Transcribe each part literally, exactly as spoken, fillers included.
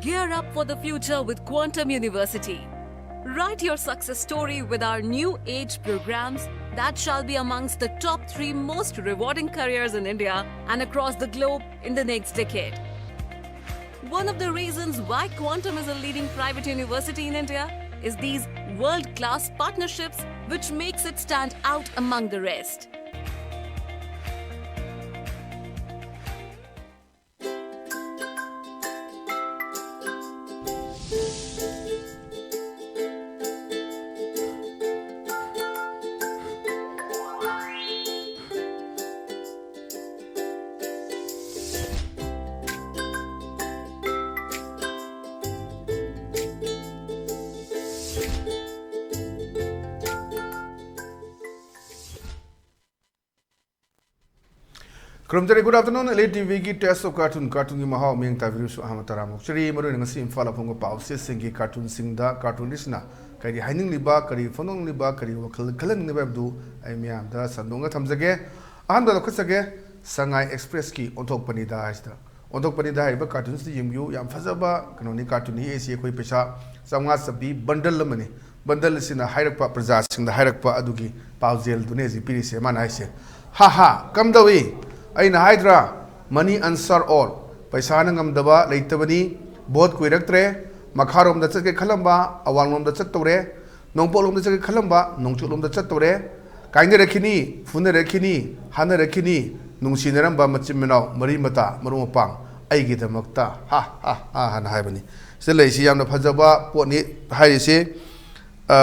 Gear up for the future with Quantum University. Write your success story with our new age programs that shall be amongst the top three most rewarding careers in India and across the globe in the next decade. One of the reasons why Quantum is a leading private university in India is these world class partnerships, which makes it stand out among the rest. ꯈꯨꯔꯨꯝꯖꯔꯤ꯫ Good afternoon, L A T V ꯒꯤ Taste of Cartoon, cartoon ꯒꯤ ꯃꯍꯥꯎ ꯃꯤꯌꯦꯡ ꯇꯥꯕꯤꯔꯤꯕꯁꯨ ꯑꯍꯥꯟꯕ ꯇꯔꯥꯝꯅ ꯑꯣꯛꯆꯔꯤ꯫ ꯃꯔꯨꯑꯣꯏꯅ ꯉꯁꯤ ꯏꯝꯐꯥꯜ ꯐꯣꯡꯕ ꯄꯥꯎꯆꯦꯁꯤꯡꯒꯤ cartoon ꯁꯤꯡꯗ cartoonist ꯅ ꯀꯔꯤ ꯍꯥꯏꯅꯤꯡꯂꯤꯕ, ꯀꯔꯤ ꯐꯣꯡꯗꯣꯛꯅꯤꯡꯂꯤꯕ, ꯀꯔꯤ ꯋꯥꯈꯜ ꯈꯜꯍꯟꯅꯤꯡꯂꯤꯕ ꯍꯥꯏꯕꯗꯨ ꯑꯩ ꯃꯤꯌꯥꯝꯗ ꯁꯟꯗꯣꯛꯅ ꯊꯝꯖꯒꯦ꯫ ꯑꯍꯥꯟꯕꯗ ꯂꯧꯈꯠꯆꯒꯦ, ꯁꯉꯥꯏ Express ꯀꯤ ꯑꯣꯟꯊꯣꯛꯄꯅꯤꯗ ꯍꯥꯏꯁꯤꯗ꯫ ꯑꯣꯟꯊꯣꯛꯄꯅꯤꯗ ꯍꯥꯏꯔꯤꯕ cartoon ꯁꯤꯗ ꯌꯦꯡꯕꯤꯌꯨ, ꯌꯥꯝ ꯐꯖꯕ ꯀꯩꯅꯣꯅꯤ, cartoon ꯅꯤ꯫ ꯑꯩꯁꯤ ꯑꯩꯈꯣꯏ ꯄꯩꯁꯥ ꯆꯥꯝꯃꯉꯥ ꯆꯞꯄꯤ bundle ꯑꯃꯅꯤ꯫ Bundle ꯑꯁꯤꯅ ꯍꯥꯏꯔꯛꯄ, ꯄ꯭ꯔꯖꯥꯁꯤꯡꯗ ꯍꯥꯏꯔꯛꯄ ꯑꯗꯨꯒꯤ ꯄꯥꯎꯖꯦꯜꯗꯨꯅꯦ ꯍꯧꯖꯤꯛ ꯄꯤꯔꯤꯁꯦ꯫ ꯃꯥꯅ ꯍꯥꯏꯁꯦ, "ꯍꯥ ꯍꯥ, ꯀꯝꯗꯧꯏ? ꯑꯩꯅ ꯍꯥꯏꯗ꯭ꯔꯥ, money answer all, ꯄꯩꯁꯥꯅ ꯉꯝꯗꯕ ꯂꯩꯇꯕꯅꯤ, vote ꯀꯨꯏꯔꯛꯇ꯭ꯔꯦ, ꯃꯈꯥꯔꯣꯝꯗ ꯆꯠꯀꯦ ꯈꯜꯂꯝꯕ ꯑꯋꯥꯡꯂꯣꯝꯗ ꯆꯠꯇꯧꯔꯦ, ꯅꯣꯡꯄꯣꯛꯂꯣꯝꯗ ꯆꯠꯀꯦ ꯈꯜꯂꯝꯕ ꯅꯣꯡꯆꯨꯞꯂꯣꯝꯗ ꯆꯠꯇꯧꯔꯦ, ꯀꯥꯏꯅꯔꯛꯈꯤꯅꯤ, ꯐꯨꯅꯔꯛꯈꯤꯅꯤ, ꯍꯥꯠꯅꯔꯛꯈꯤꯅꯤ, ꯅꯨꯡꯁꯤꯅꯔꯝꯕ ꯃꯆꯤꯟ ꯃꯅꯥꯎ, ꯃꯔꯤ ꯃꯇꯥ, ꯃꯔꯨꯞ ꯃꯄꯥꯡ, ꯑꯩꯒꯤꯗꯃꯛꯇ ꯍꯥ ꯍꯥ ꯍꯥ" ꯍꯥꯏꯅ ꯍꯥꯏꯕꯅꯤ꯫ ꯁꯤꯗ ꯂꯩꯔꯤꯁꯤ ꯌꯥꯝꯅ ꯐꯖꯕ ꯄꯣꯠꯅꯤ ꯍꯥꯏꯔꯤꯁꯦ꯫ ꯑ,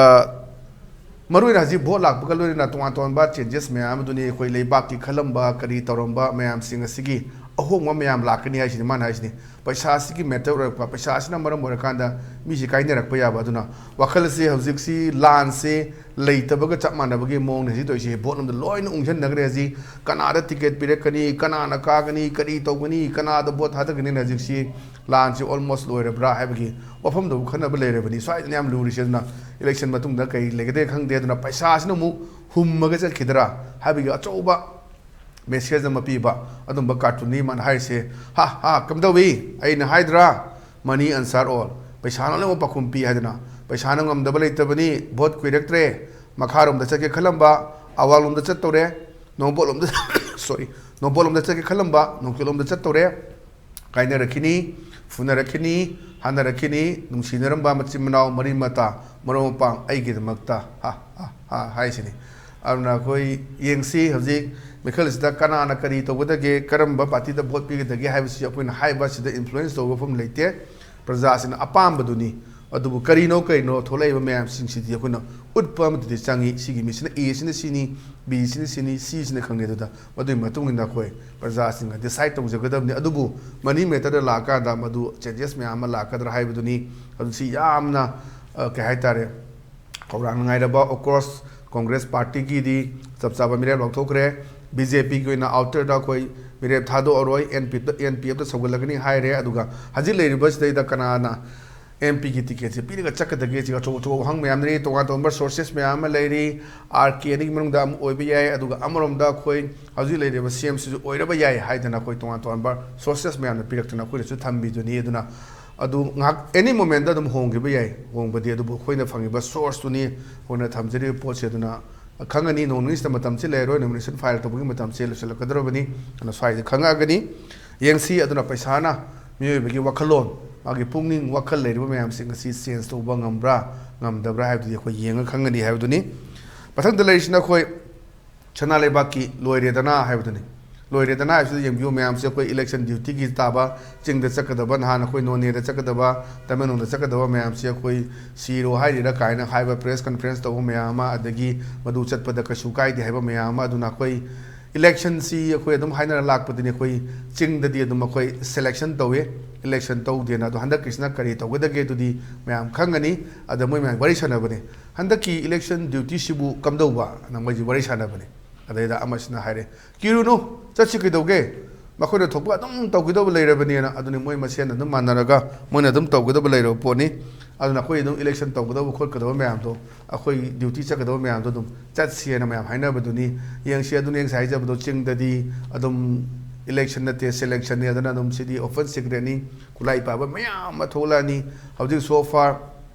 ꯃꯔꯨꯑꯣꯏꯅ ꯍꯧꯖꯤꯛ vote ꯂꯥꯛꯄꯒ ꯂꯣꯏꯅꯅ ꯇꯣꯉꯥꯟ ꯇꯣꯉꯥꯟꯕ changes ꯃꯌꯥꯝ ꯑꯗꯨꯅꯤ, ꯑꯩꯈꯣꯏ ꯂꯩꯕꯥꯛꯀꯤ ꯈꯜꯂꯝꯕ, ꯀꯔꯤ ꯇꯧꯔꯝꯕ ꯃꯌꯥꯝꯁꯤꯡ ꯑꯁꯤꯒꯤ ꯑꯍꯣꯡꯕ ꯃꯌꯥꯝ ꯂꯥꯛꯀꯅꯤ ꯍꯥꯏꯁꯤꯅꯤ ꯃꯥꯅ ꯍꯥꯏꯁꯤꯅꯤ꯫ ꯄꯩꯁꯥꯁꯤꯒꯤ matter ꯑꯣꯏꯔꯛꯄ, ꯄꯩꯁꯥꯁꯤꯅ ꯃꯔꯝ ꯑꯣꯏꯔꯀꯥꯟꯗ ꯃꯤꯁꯤ ꯀꯥꯏꯅꯔꯛꯄ ꯌꯥꯕ꯫ ꯑꯗꯨꯅ ꯋꯥꯈꯜꯁꯤ ꯍꯧꯖꯤꯛꯁꯤ ꯂꯥꯟꯁꯤ ꯂꯩꯇꯕꯒ ꯆꯞ ꯃꯥꯟꯅꯕꯒꯤ ꯃꯑꯣꯡꯅꯤ ꯍꯧꯖꯤꯛ ꯇꯧꯔꯤꯁꯤ꯫ Vote ꯂꯣꯝꯗ ꯂꯣꯏꯅ ꯎꯪꯁꯟꯅꯈ꯭ꯔꯦ ꯍꯧꯖꯤꯛ꯫ ꯀꯅꯥꯗ ticket ꯄꯤꯔꯛꯀꯅꯤ, ꯀꯅꯥꯅ ꯀꯥꯒꯅꯤ, ꯀꯔꯤ ꯇꯧꯒꯅꯤ, ꯀꯅꯥꯗ vote ꯊꯥꯗꯒꯅꯤꯅ ꯍꯧꯖꯤꯛꯁꯤ ꯂꯥꯟꯁꯤ almost ꯂꯣꯏꯔꯕ꯭ꯔꯥ ꯍꯥꯏꯕꯒꯤ ꯋꯥꯐꯝꯗꯕꯨ ꯈꯟꯅꯕ ꯂꯩꯔꯕꯅꯤ꯫ ꯁ꯭ꯋꯥꯏꯗꯅ ꯌꯥꯝ ꯂꯨꯔꯤꯁꯦ꯫ ꯑꯗꯨꯅ election ꯃꯇꯨꯡꯗ ꯀꯔꯤ ꯂꯩꯒꯗꯒꯦ ꯈꯪꯗꯦ꯫ ꯑꯗꯨꯅ ꯄꯩꯁꯥꯁꯤꯅ ꯑꯃꯨꯛ ꯍꯨꯝꯃꯒ ꯆꯠꯈꯤꯗ꯭ꯔꯥ ꯍꯥꯏꯕꯒꯤ ꯑꯆꯧꯕ message ꯑꯃ ꯄꯤꯕ ꯑꯗꯨꯝꯕ cartoon ꯅꯤ ꯃꯥꯅ ꯍꯥꯏꯔꯤꯁꯦ꯫ "ꯍꯥ ꯍꯥ, ꯀꯝꯗꯧꯏ? ꯑꯩꯅ ꯍꯥꯏꯗ꯭ꯔꯥ, Money answer all, ꯄꯩꯁꯥꯅ ꯂꯣꯏꯅꯃꯛ ꯄꯥꯎꯈꯨꯝ ꯄꯤ ꯍꯥꯏꯗꯅ, ꯄꯩꯁꯥꯅ ꯉꯝꯗꯕ ꯂꯩꯇꯕꯅꯤ꯫ ꯚꯣꯠ ꯀꯨꯏꯔꯛꯇ꯭ꯔꯦ꯫ ꯃꯈꯥꯔꯣꯝꯗ ꯆꯠꯀꯦ ꯈꯜꯂꯝꯕ ꯑꯋꯥꯡꯂꯣꯝꯗ ꯆꯠꯇꯧꯔꯦ, ꯅꯣꯡꯄꯣꯛꯂꯣꯝꯗ ꯁꯣꯔꯤ, ꯅꯣꯡꯄꯣꯛꯂꯣꯝꯗ ꯆꯠꯀꯦ ꯈꯜꯂꯝꯕ ꯅꯣꯡꯆꯨꯞꯂꯣꯝꯗ ꯆꯠꯇꯧꯔꯦ꯫ ꯀꯥꯏꯅꯔꯛꯈꯤꯅꯤ, ꯐꯨꯅꯔꯛꯈꯤꯅꯤ, ꯍꯥꯟꯅꯔꯛꯈꯤꯅꯤ, ꯅꯨꯡꯁꯤꯅꯔꯝꯕ ꯃꯆꯤꯟ ꯃꯅꯥꯎ ꯃꯔꯤ ꯃꯇꯥ, ꯃꯔꯨꯞ ꯃꯄꯥꯡ ꯑꯩꯒꯤꯗꯃꯛꯇ ꯍꯥ ꯍꯥ ꯍꯥ ꯍꯥꯏꯁꯤꯅꯤ꯫ ꯑꯗꯨꯅ ꯑꯩꯈꯣꯏ ꯌꯦꯡꯁꯤ, ꯍꯧꯖꯤꯛ ꯃꯤꯈꯜꯁꯤꯗ ꯀꯅꯥꯅ ꯀꯔꯤ ꯇꯧꯒꯗꯒꯦ, ꯀꯔꯝꯕ ꯄꯥꯔꯇꯤꯗ ꯚꯣꯠ ꯄꯤꯒꯗꯒꯦ ꯍꯥꯏꯕꯁꯤ ꯑꯩꯈꯣꯏꯅ ꯍꯥꯏꯕ ꯑꯁꯤꯗ ꯏꯟꯐ꯭ꯂꯨꯌꯦꯟꯁ ꯇꯧꯕ ꯃꯐꯝ ꯂꯩꯇꯦ꯫ ꯄ꯭ꯔꯖꯥꯁꯤꯅ ꯑꯄꯥꯝꯕꯗꯨꯅꯤ꯫ ꯑꯗꯨꯕꯨ ꯀꯔꯤꯅꯣ ꯀꯔꯤꯅꯣ ꯊꯣꯛꯂꯛꯏꯕ ꯃꯌꯥꯝꯁꯤꯡꯁꯤꯗꯤ ꯑꯩꯈꯣꯏꯅ ꯎꯠꯄ ꯑꯃꯗꯤ ꯆꯪꯉꯤ꯫ ꯁꯤꯒꯤ ꯃꯤꯁꯤꯅ A ꯁꯤꯅ ꯁꯤꯅꯤ, B ꯁꯤꯅ ꯁꯤꯅꯤ, C ꯁꯤꯅ ꯈꯪꯅꯤ꯫ ꯑꯗꯨꯗ ꯃꯗꯨꯒꯤ ꯃꯇꯨꯡ ꯏꯟꯅ ꯑꯩꯈꯣꯏ ꯄ꯭ꯔꯖꯥꯁꯤꯡꯅ ꯗꯤꯁꯥꯏꯠ ꯇꯧꯖꯒꯗꯕꯅꯤ꯫ ꯑꯗꯨꯕꯨ ꯃꯅꯤ ꯃꯦꯇꯔꯗ ꯂꯥꯛꯑꯀꯥꯟꯗ ꯃꯗꯨ ꯆꯦꯟꯖꯦꯁ ꯃꯌꯥꯝ ꯑꯃ ꯂꯥꯛꯀꯗ꯭ꯔꯥ ꯍꯥꯏꯕꯗꯨꯅꯤ꯫ ꯑꯗꯨ ꯁꯤ ꯌꯥꯝꯅ, ꯑ, ꯀꯩ ꯍꯥꯏꯇꯥꯔꯦ, ꯈꯧꯔꯥꯡꯅ ꯉꯥꯏꯔꯕ ꯑꯣꯀ꯭ꯔꯣꯁ ꯀꯣꯡꯒ꯭ꯔꯦꯁ ꯄꯥꯔꯇꯤꯒꯤꯗꯤ ꯆꯞ ꯆꯥꯕ ꯃꯤꯔꯦꯞ ꯂꯥꯎꯊꯣꯛꯈ꯭ꯔꯦ꯫ BJPꯒꯤ ꯑꯣꯏꯅ ꯑꯥꯎꯇꯔꯗ ꯑꯩꯈꯣꯏ ꯃꯤꯔꯦꯞ ꯊꯥꯗꯣꯛꯑꯔꯣꯏ, NPFꯇ, NPFꯇ ꯁꯧꯒꯠꯂꯛꯀꯅꯤ ꯍꯥꯏꯔꯦ꯫ ꯑꯗꯨꯒ ꯍꯧꯖꯤꯛ ꯂꯩꯔꯤꯕꯁꯤꯗꯩꯗ ꯀꯅꯥꯅ MPꯒꯤ ꯇꯤꯀꯦꯠꯁꯦ ꯄꯤꯔꯒ ꯆꯠꯀꯗꯒꯦ? ꯁꯤꯒ ꯑꯆꯧ ꯑꯆꯧꯕ ꯋꯥꯍꯪ ꯃꯌꯥꯝ ꯂꯩꯔꯤ, ꯇꯣꯉꯥꯟ ꯇꯣꯉꯥꯟꯕ ꯁꯣꯔꯁꯦꯁ ꯃꯌꯥꯝ ꯑꯃ ꯂꯩꯔꯤ꯫ RKNꯒꯤ ꯃꯅꯨꯡꯗ ꯑꯃ ꯑꯣꯏꯕ ꯌꯥꯏ꯫ ꯑꯗꯨꯒ ꯑꯃꯔꯣꯝꯗ ꯑꯩꯈꯣꯏ ꯍꯧꯖꯤꯛ ꯂꯩꯔꯤꯕ CMꯁꯤꯁꯨ ꯑꯣꯏꯔꯕ ꯌꯥꯏ ꯍꯥꯏꯗꯅ ꯑꯩꯈꯣꯏ ꯇꯣꯉꯥꯟ ꯇꯣꯉꯥꯟꯕ ꯁꯣꯔꯁꯦꯁ ꯃꯌꯥꯝꯅ ꯄꯤꯔꯛꯇꯅ ꯑꯩꯈꯣꯏꯅꯁꯨ ꯊꯝꯕꯤꯗꯨꯅꯤ꯫ ꯑꯗꯨꯅ ꯑꯗꯨ ꯉꯥꯏꯍꯥꯛ, ꯑꯦꯅꯤ ꯃꯣꯃꯦꯟꯗ ꯑꯗꯨꯝ ꯍꯣꯡꯈꯤꯕ ꯌꯥꯏ꯫ ꯍꯣꯡꯕꯗꯤ ꯑꯗꯨꯕꯨ ꯑꯩꯈꯣꯏꯅ ꯐꯪꯉꯤꯕ ꯁꯣꯔꯁꯇꯨꯅꯤ ꯑꯩꯈꯣꯏꯅ ꯊꯝꯖꯔꯤꯕ ꯄꯣꯠꯁꯦ꯫ ꯑꯗꯨꯅ ꯈꯪꯉꯅꯤ, ꯅꯣꯡ ꯅꯤꯅꯤꯁꯤꯗ ꯃꯇꯝꯁꯤ ꯂꯩꯔꯔꯣꯏ, nomination file ꯇꯧꯕꯒꯤ ꯃꯇꯝꯁꯦ ꯂꯣꯏꯁꯤꯜꯂꯛꯀꯗꯧꯔꯕꯅꯤ꯫ ꯑꯗꯨꯅ ꯁ꯭ꯋꯥꯏꯗ ꯈꯪꯉꯛꯑꯒꯅꯤ꯫ ꯌꯦꯡꯁꯤ꯫ ꯑꯗꯨꯅ ꯄꯩꯁꯥꯅ ꯃꯤꯑꯣꯏꯕꯒꯤ ꯋꯥꯈꯜꯂꯣꯟ, ꯃꯥꯒꯤ ꯄꯨꯛꯅꯤꯡ ꯋꯥꯈꯜ ꯂꯩꯔꯤꯕ ꯃꯌꯥꯝꯁꯤꯡ ꯑꯁꯤ ꯆꯦꯟꯖ ꯇꯧꯕ ꯉꯝꯕ꯭ꯔꯥ ꯉꯝꯗꯕ꯭ꯔꯥ ꯍꯥꯏꯕꯗꯨꯗꯤ ꯑꯩꯈꯣꯏ ꯌꯦꯡꯉ ꯈꯪꯒꯅꯤ ꯍꯥꯏꯕꯗꯨꯅꯤ꯫ ꯃꯊꯪꯗ ꯂꯩꯔꯤꯁꯤꯅ ꯑꯩꯈꯣꯏ ꯁꯅꯥ ꯂꯩꯕꯥꯛꯀꯤ ꯂꯣꯏꯔꯦꯗꯅ ꯍꯥꯏꯕꯗꯨꯅꯤ꯫ ꯂꯣꯏꯔꯦꯗꯅ ꯍꯥꯏꯕꯁꯤꯗ ꯌꯦꯡꯕꯤꯌꯨ ꯃꯌꯥꯝꯁꯦ, ꯑꯩꯈꯣꯏ ꯏꯂꯦꯛꯁꯟ ꯗ꯭ꯌꯨꯇꯤꯒꯤ ꯇꯥꯕ, ꯆꯤꯡꯗ ꯆꯠꯀꯗꯕ, ꯅꯍꯥꯟ ꯑꯩꯈꯣꯏ ꯅꯣꯅꯦꯗ ꯆꯠꯀꯗꯕ, ꯇꯃꯦꯡꯂꯣꯡꯗ ꯆꯠꯀꯗꯕ ꯃꯌꯥꯝꯁꯦ ꯑꯩꯈꯣꯏ ꯁꯤꯔꯣ ꯍꯥꯏꯔꯤꯔꯥ ꯀꯥꯏꯅ ꯍꯥꯏꯕ ꯄ꯭ꯔꯦꯁ ꯀꯟꯐ꯭ꯔꯦꯟꯁ ꯇꯧꯕ ꯃꯌꯥꯝ ꯑꯃ, ꯑꯗꯒꯤ ꯃꯗꯨ ꯆꯠꯄꯗ ꯀꯩꯁꯨ ꯀꯥꯏꯗꯦ ꯍꯥꯏꯕ ꯃꯌꯥꯝ ꯑꯃ꯫ ꯑꯗꯨꯅ ꯑꯩꯈꯣꯏ ꯏꯂꯦꯛꯁꯟꯁꯤ ꯑꯩꯈꯣꯏ ꯑꯗꯨꯝ ꯍꯥꯏꯅꯔ ꯂꯥꯛꯄꯗꯨꯅꯤ, ꯑꯩꯈꯣꯏ ꯆꯤꯡꯗꯗꯤ ꯑꯗꯨꯝ ꯑꯩꯈꯣꯏ ꯁꯦꯂꯦꯛꯁꯟ ꯇꯧꯏ, ꯏꯂꯦꯛꯁꯟ ꯇꯧꯗꯦꯅ꯫ ꯑꯗꯣ ꯍꯟꯗꯛꯀꯤꯁꯤꯅ ꯀꯔꯤ ꯇꯧꯒꯗꯒꯦ ꯑꯗꯨꯗꯤ ꯃꯌꯥꯝ ꯈꯪꯒꯅꯤ꯫ ꯑꯗ ꯃꯣꯏ ꯃꯌꯥꯝ ꯋꯥꯔꯤ ꯁꯥꯟꯅꯕꯅꯤ, ꯍꯟꯗꯛꯀꯤ ꯏꯂꯦꯛꯁꯟ ꯗ꯭ꯌꯨꯇꯤꯁꯤꯕꯨ ꯀꯝꯗꯧꯕ ꯑꯅ ꯃꯣꯏꯁꯤ ꯋꯥꯔꯤ ꯁꯥꯟꯅꯕꯅꯤ꯫ ꯑꯗꯩꯗ ꯑꯃꯁꯤꯅ ꯍꯥꯏꯔꯦ, "ꯀꯤꯔꯨꯅꯨ, ꯆꯠꯁꯤ ꯀꯩꯗꯧꯒꯦ? ꯃꯈꯣꯏꯅ ꯊꯣꯛꯄ ꯑꯗꯨꯝ ꯇꯧꯒꯗꯧꯕ ꯂꯩꯔꯕꯅꯤꯅ"꯫ ꯑꯗꯨꯅꯤ ꯃꯣꯏ ꯃꯁꯦꯟ ꯑꯗꯨꯝ ꯃꯥꯟꯅꯔꯒ ꯃꯣꯏꯅ ꯑꯗꯨꯝ ꯇꯧꯒꯗꯕ ꯂꯩꯔꯕ ꯄꯣꯠꯅꯤ꯫ ꯑꯗꯨꯅ ꯑꯩꯈꯣꯏ ꯑꯗꯨꯝ ꯏꯂꯦꯛꯁꯟ ꯇꯧꯒꯗꯧꯕ ꯈꯣꯠꯀꯗꯕ ꯃꯌꯥꯝꯗꯣ, ꯑꯩꯈꯣꯏ ꯗ꯭ꯌꯨꯇꯤ ꯆꯠꯀꯗꯕ ꯃꯌꯥꯝꯗꯣ ꯑꯗꯨꯝ ꯆꯠꯁꯦꯅ ꯃꯌꯥꯝ ꯍꯥꯏꯅꯕꯗꯨꯅꯤ꯫ ꯌꯦꯡꯁꯤ, ꯑꯗꯨꯅꯤ ꯉꯁꯥꯏ ꯍꯥꯏꯖꯕꯗꯣ, ꯆꯤꯡꯗꯗꯤ ꯑꯗꯨꯝ election ꯅꯠꯇꯦ, selection ꯅꯤ, ꯑꯗꯨꯅ ꯑꯗꯨꯝ ꯁꯤꯗꯤ open secret ꯅꯤ꯫ ꯈꯨꯠꯂꯥꯏ ꯄꯥꯏꯕ ꯃꯌꯥꯝ ꯑꯃ ꯊꯣꯛꯂꯛꯑꯅꯤ꯫ ꯍꯧꯖꯤꯛ so far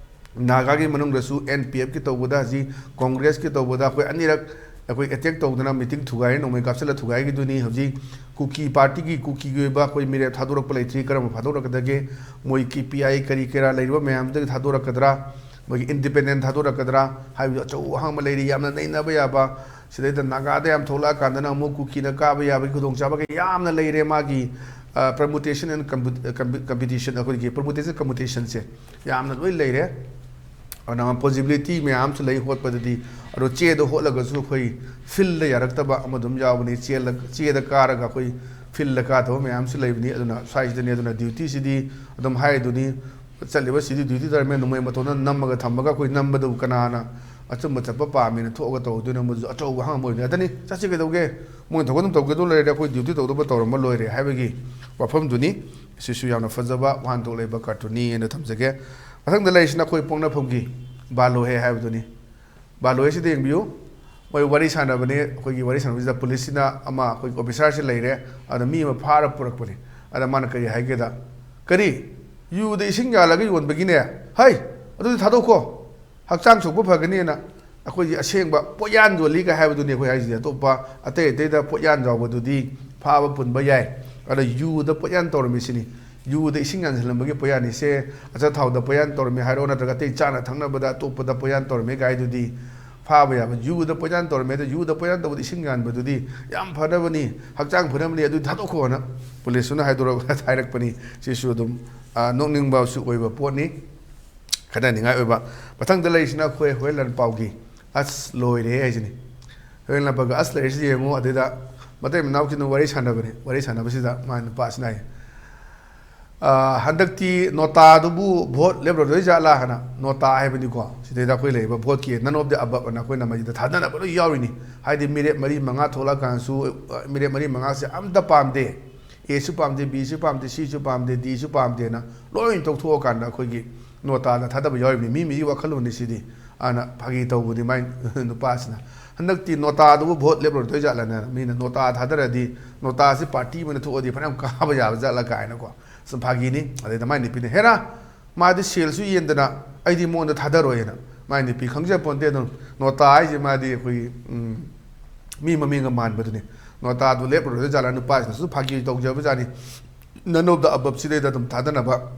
ꯅꯥꯒꯥꯒꯤ ꯃꯅꯨꯡꯗꯁꯨ N P F ꯀꯤ ꯇꯧꯕꯗ, ꯍꯧꯖꯤꯛ Congress ꯀꯤ ꯇꯧꯕꯗ ꯑꯩꯈꯣꯏ ꯑꯅꯤꯔꯛ ꯑꯩꯈꯣꯏ attack ꯇꯧꯗꯅ meeting ꯊꯨꯒꯥꯏꯔꯦ, ꯅꯣꯡꯃꯩ ꯀꯥꯞꯁꯤꯜꯂ ꯊꯨꯒꯥꯏꯈꯤꯗꯨꯅꯤ꯫ ꯍꯧꯖꯤꯛ ꯀꯨꯀꯤ party ꯒꯤ, ꯀꯨꯀꯤꯒꯤ ꯑꯣꯏꯕ ꯑꯩꯈꯣꯏ ꯃꯤꯔꯦꯞ ꯊꯥꯗꯣꯔꯛꯄ ꯂꯩꯇ꯭ꯔꯤ꯫ ꯀꯔꯝꯕ ꯊꯥꯗꯣꯔꯛꯀꯗꯒꯦ? ꯃꯣꯏ K P I ꯀꯔꯤ ꯀꯔꯥ ꯂꯩꯔꯤꯕ ꯃꯌꯥꯝꯗꯒꯤ ꯊꯥꯗꯣꯔꯛꯀꯗ꯭ꯔꯥ? ꯃꯣꯏꯒꯤ independent ꯊꯥꯗꯣꯔꯛꯀꯗ꯭ꯔꯥ ꯍꯥꯏꯕꯗꯨ ꯑꯆꯧꯕ ꯑꯍꯪꯕ ꯂꯩꯔꯤ, ꯌꯥꯝꯅ ꯅꯩꯅꯕ ꯌꯥꯕ꯫ ꯁꯤꯗꯩꯗ ꯅꯥꯒꯥꯗ ꯌꯥꯝ ꯊꯣꯛꯂꯛꯑꯀꯥꯟꯗꯅ ꯑꯃꯨꯛ ꯀꯨꯀꯤꯅ ꯀꯥꯕ ꯌꯥꯕꯒꯤ ꯈꯨꯗꯣꯡꯆꯥꯕ ꯀꯌꯥ ꯌꯥꯝꯅ ꯂꯩꯔꯦ꯫ ꯃꯥꯒꯤ, ꯑ, permutation and compu-, compu-, computation, ꯑꯩꯈꯣꯏꯒꯤ permutation computation ꯁꯦ ꯌꯥꯝꯅ ꯂꯣꯏ ꯂꯩꯔꯦ꯫ ꯑꯗꯨꯅ possibility ꯃꯌꯥꯝ ꯑꯃꯁꯨ ꯂꯩ ꯍꯣꯠꯄꯗꯗꯤ꯫ ꯑꯗꯣ ꯆꯦꯗ ꯍꯣꯠꯂꯒꯁꯨ ꯑꯩꯈꯣꯏ field ꯗ ꯌꯥꯔꯛꯇꯕ ꯑꯃ ꯑꯗꯨꯝ ꯌꯥꯎꯕꯅꯤ꯫ ꯆꯦꯜꯂ-, ꯆꯦꯗ ꯀꯥꯔꯒ ꯑꯩꯈꯣꯏ field ꯗ ꯀꯥꯗꯕ ꯃꯌꯥꯝꯁꯨ ꯂꯩꯕꯅꯤ꯫ ꯑꯗꯨꯅ ꯁ꯭ꯋꯥꯏꯁꯤꯗꯅꯤ꯫ ꯑꯗꯨꯅ duty ꯁꯤꯗꯤ ꯑꯗꯨꯝ ꯍꯥꯏꯗꯨꯅꯤ, ꯆꯠꯂꯤꯕ ꯁꯤꯗꯤ duty ꯇꯧꯔꯝꯃꯦ, ꯅꯣꯡꯃꯩ ꯃꯇꯣꯟꯗ ꯅꯝꯃꯒ ꯊꯝꯃꯒ ꯑꯩꯈꯣꯏ ꯅꯝꯕꯗꯨꯕꯨ ꯀꯅꯥꯅ ꯑꯆꯨꯝꯕ ꯆꯠꯄ ꯄꯥꯝꯃꯦꯅ ꯊꯣꯛꯑꯒ ꯇꯧꯗꯣꯏꯅꯣ? ꯃꯗꯨꯁꯨ ꯑꯆꯧꯕ ꯑꯍꯪꯕ ꯑꯣꯏꯕꯅꯤ꯫ ꯑꯗꯅꯤ, ꯆꯠꯁꯤ ꯀꯩꯗꯧꯒꯦ? ꯃꯣꯏ ꯊꯣꯛꯄ ꯑꯗꯨꯝ ꯇꯧꯒꯗꯧ ꯂꯩꯔꯦ, ꯑꯩꯈꯣꯏ duty ꯇꯧꯗꯕ ꯇꯧꯔꯝꯃ ꯂꯣꯏꯔꯦ ꯍꯥꯏꯕꯒꯤ ꯋꯥꯐꯝꯗꯨꯅꯤ꯫ ꯁꯤꯁꯨ ꯌꯥꯝꯅ ꯐꯖꯕ ꯋꯥꯍꯟꯊꯣꯛ ꯂꯩꯕ cartoon ꯅꯤ ꯍꯥꯏꯅ ꯊꯝꯖꯒꯦ꯫ ꯃꯊꯪꯗ ꯂꯩꯔꯤꯁꯤꯅ ꯑꯩꯈꯣꯏ ꯄꯣꯛꯅꯐꯝꯒꯤ ꯕꯥꯂꯣꯍꯦ ꯍꯥꯏꯕꯗꯨꯅꯤ꯫ ꯕꯥꯂꯣꯍꯦ ꯁꯤꯗ ꯌꯦꯡꯕꯤꯌꯨ꯫ ꯃꯣꯏ ꯋꯥꯔꯤ ꯁꯥꯟꯅꯕꯅꯦ꯫ ꯑꯩꯈꯣꯏꯒꯤ ꯋꯥꯔꯤ ꯁꯥꯟꯅꯕꯁꯤꯗ police ꯁꯤꯅ ꯑꯃ, ꯑꯩꯈꯣꯏꯒꯤ officer ꯁꯤ ꯂꯩꯔꯦ, ꯑꯗ ꯃꯤ ꯑꯃ ꯐꯥꯔ ꯄꯨꯔꯛꯄꯅꯦ꯫ ꯑꯗ ꯃꯥꯅ ꯀꯔꯤ ꯍꯥꯏꯒꯦꯗ, "ꯀꯔꯤ? ꯌꯨꯗ ꯏꯁꯤꯡ ꯌꯥꯜꯂꯒ ꯌꯣꯟꯕꯒꯤꯅꯦ? ꯍꯩ, ꯑꯗꯨꯗꯤ ꯊꯥꯗꯣꯛꯈꯣ, ꯍꯛꯆꯥꯡ ꯁꯣꯛꯄ ꯐꯒꯅꯤꯅ꯫ ꯑꯩꯈꯣꯏꯒꯤ ꯑꯁꯦꯡꯕ ꯄꯣꯠꯌꯥꯟ ꯌꯣꯜꯂꯤꯒ ꯍꯥꯏꯕꯗꯨꯅꯤ ꯑꯩꯈꯣꯏ ꯍꯥꯏꯁꯤꯗꯤ꯫ ꯑꯇꯣꯞꯄ ꯑꯇꯩ ꯑꯇꯩꯗ ꯄꯣꯠꯌꯥꯟ ꯌꯥꯎꯕꯗꯨꯗꯤ ꯐꯥꯕ ꯄꯨꯟꯕ ꯌꯥꯏ, ꯑꯗ ꯌꯨꯗ ꯄꯣꯠꯌꯥꯟ ꯇꯧꯔꯝꯃꯤꯁꯤꯅꯤ꯫ ꯌꯨꯗ ꯏꯁꯤꯡ ꯌꯥꯟꯁꯤꯜꯂꯝꯕꯒꯤ ꯄꯣꯠꯌꯥꯟꯅꯤꯁꯦ꯫ ꯑꯆꯥꯊꯥꯎꯗ ꯄꯣꯠꯌꯥꯟ ꯇꯧꯔꯝꯃꯤ ꯍꯥꯏꯔꯣ, ꯅꯠꯇ꯭ꯔꯒ ꯑꯇꯩ ꯆꯥꯅ ꯊꯛꯅꯕꯗ ꯑꯇꯣꯞꯄꯗ ꯄꯣꯠꯌꯥꯟ ꯇꯧꯔꯝꯃꯤ ꯀꯥꯏꯗꯨꯗꯤ ꯐꯥꯕ ꯌꯥꯕ꯫ ꯌꯨꯗ ꯄꯣꯠꯌꯥꯟ ꯇꯧꯔꯝꯃꯦ, ꯑꯗ ꯌꯨꯗ ꯄꯣꯠꯌꯥꯟ ꯇꯧꯕꯗ ꯏꯁꯤꯡ ꯌꯥꯟꯕꯗꯨꯗꯤ ꯌꯥꯝ ꯐꯅꯕꯅꯤ, ꯍꯛꯆꯥꯡ ꯐꯅꯕꯅꯤ, ꯑꯗꯨ ꯊꯥꯗꯣꯛꯈꯣꯅ police ꯇꯨꯅ ꯍꯥꯏꯗꯣꯔꯛ-, ꯍꯥꯏꯔꯛꯄꯅꯤ꯫ ꯁꯤꯁꯨ ꯑꯗꯨꯝ, ꯑ, ꯅꯣꯛꯅꯤꯡꯕꯁꯨ ꯑꯣꯏꯕ ꯄꯣꯠꯅꯤ, ꯈꯟꯅꯅꯤꯡꯉꯥꯏ ꯑꯣꯏꯕ꯫ ꯃꯊꯪꯗ ꯂꯩꯔꯤꯁꯤꯅ ꯑꯩꯈꯣꯏ ꯍꯣꯔꯦꯟ ꯂꯥꯟꯄꯥꯎꯒꯤ "ꯑꯁ ꯂꯣꯏꯔꯦ" ꯍꯥꯏꯁꯤꯅꯤ꯫ ꯍꯣꯔꯦꯟ ꯂꯥꯟꯄꯥꯎꯒꯤ "ꯑꯁ" ꯂꯩꯔꯤꯁꯤ ꯌꯦꯡꯉꯨ꯫ ꯑꯗꯨꯗ ꯃꯇꯩ ꯃꯅꯥꯎꯁꯤꯡꯅ ꯋꯥꯔꯤ ꯁꯥꯟꯅꯕꯅꯤ꯫ ꯋꯥꯔꯤ ꯁꯥꯟꯅꯕꯁꯤꯗ ꯃꯥ ꯅꯨꯄꯥꯁꯤꯅ ꯍꯥꯏ, ꯑ, "ꯍꯟꯗꯛꯇꯤ ꯅꯣꯇꯥꯗꯨꯕꯨ vote ꯂꯦꯞꯂꯔꯣꯏ ꯖꯥꯠꯂꯥ?" ꯍꯥꯏꯅ꯫ ꯅꯣꯇꯥ ꯍꯥꯏꯕꯅꯤꯀꯣ, ꯁꯤꯗꯩꯗ ꯑꯩꯈꯣꯏ ꯂꯩꯔꯤꯕ vote ꯀꯤ none of the above ꯑꯅ ꯑꯩꯈꯣꯏꯅ ꯃꯁꯤꯗ ꯊꯥꯗꯅꯕ ꯂꯣꯏ ꯌꯥꯎꯔꯤꯅꯤ꯫ ꯍꯥꯏꯗꯤ ꯃꯤꯔꯦꯞ ꯃꯔꯤ ꯃꯉꯥ ꯊꯣꯛꯂꯛꯑꯀꯥꯟꯗꯁꯨ, ꯑ, ꯃꯤꯔꯦꯞ ꯃꯔꯤ ꯃꯉꯥꯁꯦ ꯑꯝꯇ ꯄꯥꯝꯗꯦ꯫ A ꯁꯨ ꯄꯥꯝꯗꯦ, B ꯁꯨ ꯄꯥꯝꯗꯦ, C ꯁꯨ ꯄꯥꯝꯗꯦ, D ꯁꯨ ꯄꯥꯝꯗꯦꯅ ꯂꯣꯏ ꯇꯣꯛꯊꯣꯛꯑꯀꯥꯟꯗ ꯑꯩꯈꯣꯏꯒꯤ ꯅꯣꯇꯥꯗ ꯊꯥꯗꯕ ꯌꯥꯎꯔꯤꯕꯅꯤ꯫ ꯃꯤ ꯃꯤꯒꯤ ꯋꯥꯈꯜꯂꯣꯟꯅꯤ ꯁꯤꯗꯤ꯫ ꯑꯅ ꯐꯥꯒꯤ ꯇꯧꯕꯅꯤ ꯃꯥꯏ ꯅꯨꯄꯥꯁꯤꯅ꯫ ꯍꯟꯗꯛꯇꯤ ꯅꯣꯇꯥꯗꯨꯕꯨ ꯚꯣꯠ ꯂꯦꯞꯂꯔꯣꯏꯗꯣꯏ ꯖꯥꯠꯂꯅ, ꯃꯤꯅ ꯅꯣꯇꯥ ꯊꯥꯗꯔꯗꯤ ꯅꯣꯇꯥꯁꯤ ꯄꯥꯔꯇꯤ ꯑꯃꯅ ꯊꯣꯛꯑꯗꯤ ꯐꯅꯌꯥꯝ ꯀꯥꯕ ꯌꯥꯕ ꯖꯥꯠꯂ ꯀꯥꯏꯅꯀꯣ꯫ ꯁꯨꯝ ꯐꯥꯒꯤꯅꯤ꯫ ꯑꯗꯩꯗ ꯃꯥꯏ ꯅꯨꯄꯤꯅ, "ꯍꯦꯔꯥ, ꯃꯥꯗꯤ ꯁꯦꯜꯁꯨ ꯌꯦꯟꯗꯅ ꯑꯩꯗꯤ ꯃꯉꯣꯟꯗ ꯊꯥꯗꯔꯣꯏꯅ"꯫ ꯃꯥꯏ ꯅꯨꯄꯤ ꯈꯪꯖꯄꯣꯟꯇꯦ꯫ ꯑꯗꯨꯝ ꯅꯣꯇꯥ ꯍꯥꯏꯁꯦ ꯃꯥꯗꯤ ꯑꯩꯈꯣꯏꯒꯤ, ꯎꯝ, ꯃꯤ ꯃꯃꯤꯡꯒ ꯃꯥꯟꯕꯗꯨꯅꯤ꯫ ꯅꯣꯇꯥꯗꯨ ꯂꯦꯞꯂꯔꯣꯏꯗꯣꯏ ꯖꯥꯠꯂ, ꯅꯨꯄꯥꯁꯤꯅꯁꯨ ꯐꯥꯒꯤ ꯇꯧꯖꯕ ꯖꯥꯠꯅꯤ꯫ None of the above ꯁꯤꯗꯩꯗ ꯑꯗꯨꯝ ꯊꯥꯗꯅꯕ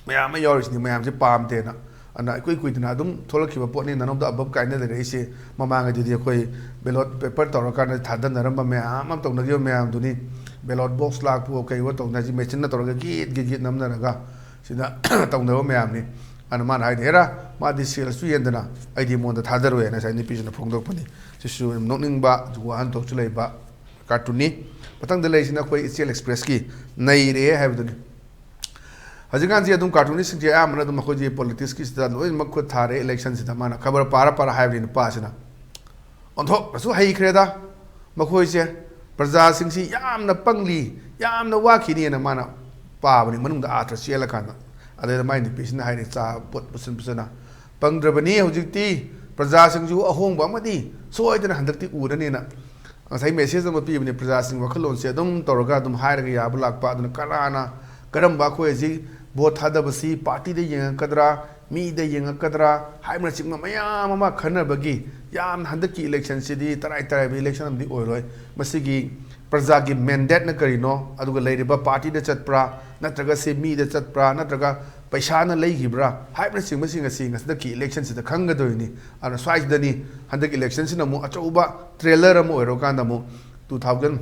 ꯃꯌꯥꯝ ꯑꯃ ꯌꯥꯎꯔꯤꯁꯤꯅꯤ, ꯃꯌꯥꯝꯁꯦ ꯄꯥꯝꯗꯦꯅ꯫ ꯑꯗꯨꯅ ꯏꯀꯨꯏ ꯀꯨꯏꯗꯅ ꯑꯗꯨꯝ ꯊꯣꯛꯂꯛꯈꯤꯕ ꯄꯣꯠꯅꯤ, none of the above ꯀꯥꯏꯅ ꯂꯩꯔꯛꯏꯁꯦ꯫ ꯃꯃꯥꯡꯉꯩꯗꯗꯤ ꯑꯩꯈꯣꯏ ballot paper ꯇꯧꯔꯀꯥꯟꯗ ꯊꯥꯗꯅꯔꯝꯕ ꯃꯌꯥꯝ ꯑꯃ ꯇꯧꯅꯈꯤꯕ ꯃꯌꯥꯝꯗꯨꯅꯤ꯫ Ballot box ꯂꯥꯛꯄꯨ ꯀꯩꯋꯣ ꯇꯧꯅ ꯍꯧꯖꯤꯛ ꯃꯦꯆꯤꯟꯅ ꯇꯧꯔꯒ ꯒꯤꯠ ꯒꯤꯠ ꯒꯤꯠ ꯅꯝꯅꯔꯒ ꯁꯤꯗ ꯇꯧꯅꯕ ꯃꯌꯥꯝꯅꯤ꯫ ꯑꯗꯨꯅ ꯃꯥꯅ ꯍꯥꯏꯗꯤ, "ꯍꯦꯔꯥ, ꯃꯥꯗꯤ ꯁꯦꯜꯁꯨ ꯌꯦꯟꯗꯅ ꯑꯩꯗꯤ ꯃꯉꯣꯟꯗ ꯊꯥꯗꯔꯣꯏ" ꯍꯥꯏꯅ ꯉꯁꯥꯏ ꯅꯨꯄꯤꯁꯤꯅ ꯐꯣꯡꯗꯣꯛꯄꯅꯤ꯫ ꯁꯤꯁꯨ ꯌꯥꯝ ꯅꯣꯛꯅꯤꯡꯕ, ꯑꯗꯨꯒ ꯋꯥꯍꯟꯊꯣꯛꯁꯨ ꯂꯩꯕ ꯀꯥꯔꯇꯨꯟꯅꯤ꯫ ꯃꯊꯪꯗ ꯂꯩꯔꯤꯁꯤꯅ ꯑꯩꯈꯣꯏ ꯏꯆꯦꯜ ꯑꯦꯛꯁꯄ꯭ꯔꯦꯁꯀꯤ "ꯅꯩꯔꯦ" ꯍꯥꯏꯕꯗꯨꯅꯤ꯫ ꯍꯧꯖꯤꯛꯀꯥꯟꯁꯤ ꯑꯗꯨꯝ ꯀꯥꯔꯇꯨꯟꯅꯤꯁꯁꯤꯡꯁꯦ ꯑꯌꯥꯝꯕꯅ ꯑꯗꯨꯝ ꯑꯩꯈꯣꯏꯒꯤ ꯄꯣꯂꯤꯇꯤꯛꯁꯀꯤꯁꯤꯗ ꯂꯣꯏꯅꯃꯛ ꯈꯨꯠ ꯊꯥꯔꯦ꯫ ꯏꯂꯦꯛꯁꯟꯁꯤꯗ ꯃꯥꯅ ꯈꯕꯔ ꯄꯥꯔ ꯄꯥꯔ ꯍꯥꯏꯕꯅꯤ ꯅꯨꯄꯥꯁꯤꯅ꯫ ꯑꯣꯟꯊꯣꯛꯅꯁꯨ ꯍꯩꯈ꯭ꯔꯦꯗ꯫ ꯃꯈꯣꯏꯁꯦ ꯄ꯭ꯔꯖꯥꯁꯤꯡꯁꯤ ꯌꯥꯝꯅ ꯄꯪꯂꯤ, ꯌꯥꯝꯅ ꯋꯥꯈꯤꯅꯤꯅ ꯃꯥꯅ ꯄꯥꯕꯅꯤ, ꯃꯅꯨꯡꯗ ꯑꯥꯊ꯭ꯔ ꯆꯦꯜꯂꯀꯥꯟꯗ꯫ ꯑꯗꯩꯗ ꯃꯥꯏ ꯅꯨꯄꯤꯁꯤꯅ ꯍꯥꯏꯔꯦ, ꯆꯥꯕ ꯄꯣꯠ ꯄꯨꯁꯟ ꯄꯨꯁꯟꯅ, "ꯄꯪꯗ꯭ꯔꯕꯅꯤ, ꯍꯧꯖꯤꯛꯇꯤ ꯄ꯭ꯔꯖꯥꯁꯤꯡꯁꯨ ꯑꯍꯣꯡꯕ ꯑꯃꯗꯤ ꯁꯣꯏꯗꯅ ꯍꯟꯗꯛꯇꯤ ꯎꯔꯅꯤꯅ" ꯉꯁꯥꯏ ꯃꯦꯁꯦꯖ ꯑꯃ ꯄꯤꯕꯅꯤ꯫ ꯄ꯭ꯔꯖꯥꯁꯤꯡ ꯋꯥꯈꯜꯂꯣꯟꯁꯦ ꯑꯗꯨꯝ ꯇꯧꯔꯒ ꯑꯗꯨꯝ ꯍꯥꯏꯔꯒ ꯌꯥꯕ ꯂꯥꯛꯄ꯫ ꯑꯗꯨꯅ ꯀꯅꯥꯅ ꯀꯔꯝꯕ ꯑꯩꯈꯣꯏ ꯍꯧꯖꯤꯛ ꯚꯣꯠ ꯊꯥꯗꯕꯁꯤ ꯄꯥꯔꯇꯤꯗ ꯌꯦꯡꯉꯛꯀꯗ꯭ꯔꯥ, ꯃꯤꯗ ꯌꯦꯡꯉꯛꯀꯗ꯭ꯔꯥ ꯍꯥꯏꯕꯅꯆꯤꯡꯕ ꯃꯌꯥꯝ ꯑꯃ ꯈꯟꯅꯕꯒꯤ ꯌꯥꯝꯅ ꯍꯟꯗꯛꯀꯤ ꯏꯂꯦꯛꯁꯟꯁꯤꯗꯤ ꯇꯔꯥꯏ ꯇꯔꯥꯏꯕ ꯏꯂꯦꯛꯁꯟ ꯑꯃꯗꯤ ꯑꯣꯏꯔꯣꯏ꯫ ꯃꯁꯤꯒꯤ ꯄ꯭ꯔꯖꯥꯒꯤ ꯃꯦꯟꯗꯦꯠꯅ ꯀꯔꯤꯅꯣ, ꯑꯗꯨꯒ ꯂꯩꯔꯤꯕ ꯄꯥꯔꯇꯤꯗ ꯆꯠꯄ꯭ꯔꯥ, ꯅꯠꯇ꯭ꯔꯒ ꯁꯤ ꯃꯤꯗ ꯆꯠꯄ꯭ꯔꯥ, ꯅꯠꯇ꯭ꯔꯒ ꯄꯩꯁꯥꯅ ꯂꯩꯈꯤꯕ꯭ꯔꯥ ꯍꯥꯏꯕꯅꯆꯤꯡꯕꯁꯤꯡ ꯑꯁꯤ ꯍꯟꯗꯛꯀꯤ ꯏꯂꯦꯛꯁꯟꯁꯤꯗ ꯈꯪꯒꯗꯣꯏꯅꯤ꯫ ꯑꯗꯨꯅ ꯁ꯭ꯋꯥꯏꯁꯤꯗꯅꯤ ꯍꯟꯗꯛꯀꯤ ꯏꯂꯦꯛꯁꯟꯁꯤꯅ ꯑꯃꯨꯛ ꯑꯆꯧꯕ ꯇ꯭ꯔꯦꯂꯔ ꯑꯃ ꯑꯣꯏꯔꯀꯥꯟꯗ ꯑꯃꯨꯛ two thousand